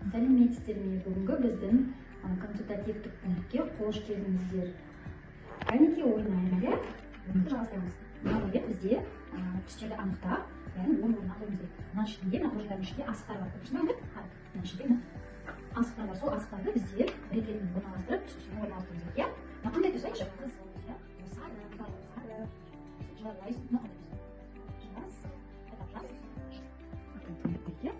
Сәлеметсіздер ме? Бүгінгі біздің консультативтік пунктке қош келдіңіздер. Кәнекей, ойнаймыз, иә? Ойынды жалғастырамыз. Мына ойын бізде түстерді анықтап, бәрін орын-орнына қоюымыз керек. Мына ішінде, мына қоржындардың ішінде асықтар бар. Көрдіңіз бе? Қара, мына ішінде мына асықтар бар. Сол асықтарды біздер рет-ретімен орналастырып, түс-түсіне орналастыруымыз керек, иә? Мына қандай түс, айтшы? Қызыл, иә? Сары, сары. Жарайсың. Мына қандай түс? Жасыл. Жасыл. Иә?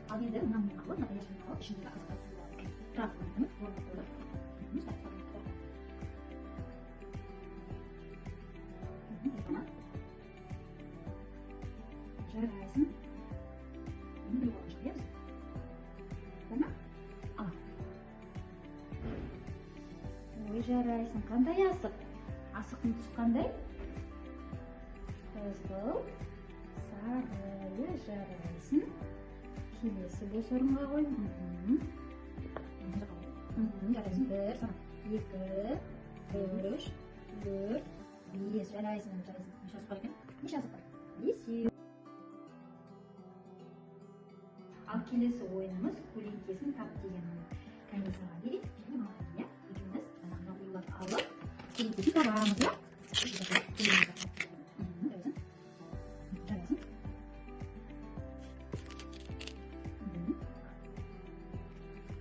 Ал енді мына алып, мына даяшаны алып, ішіндегі асықтарды суырып алып, тұрақ қойдым, орнына қойдық. Жарайсың. Бұны біліп алған шығар, иә, біз? Бар ма? Ал. Ой, жарайсың. Қандай асық? Асықтың түсі қандай? Қызыл, сары. Жарайсың. Келесі бос орынға қой. Жарайсың. 1, сана. 2, 3, 4, 5. Жарайсың, жарайсың. Неше асық бар екен? Неше асық бар? 5. Ал келесі ойынымыз көлеңкесін тап деген ойын. Кәне, саған берейін және маған, иә? Екеуміз мына оюларды алып, көлеңкесін табамыз, иә? Жарайсың. Жарайсың.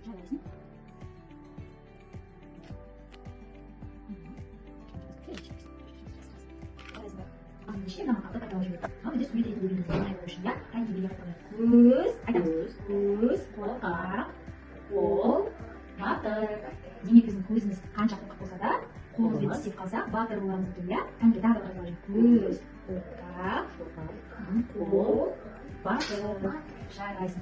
Жарайсың. Ендеше мына мақалды қайталап жіберейік. Мынау бізде сурет ретінде берілген оңай болу үшін, иә? Кәнекей, белгі қайталайық. Көз, айтамыз. Көз, қорқақ, қол, батыр. Демек, біздің көзіміз қанша қорқақ болса да, қолымызбен тістеп қалсақ, батыр боламыз екен, иә? Кәнекей, тағы да қайталап жіберейік. Көз, қорқақ, қол, батыр. Жарайсың.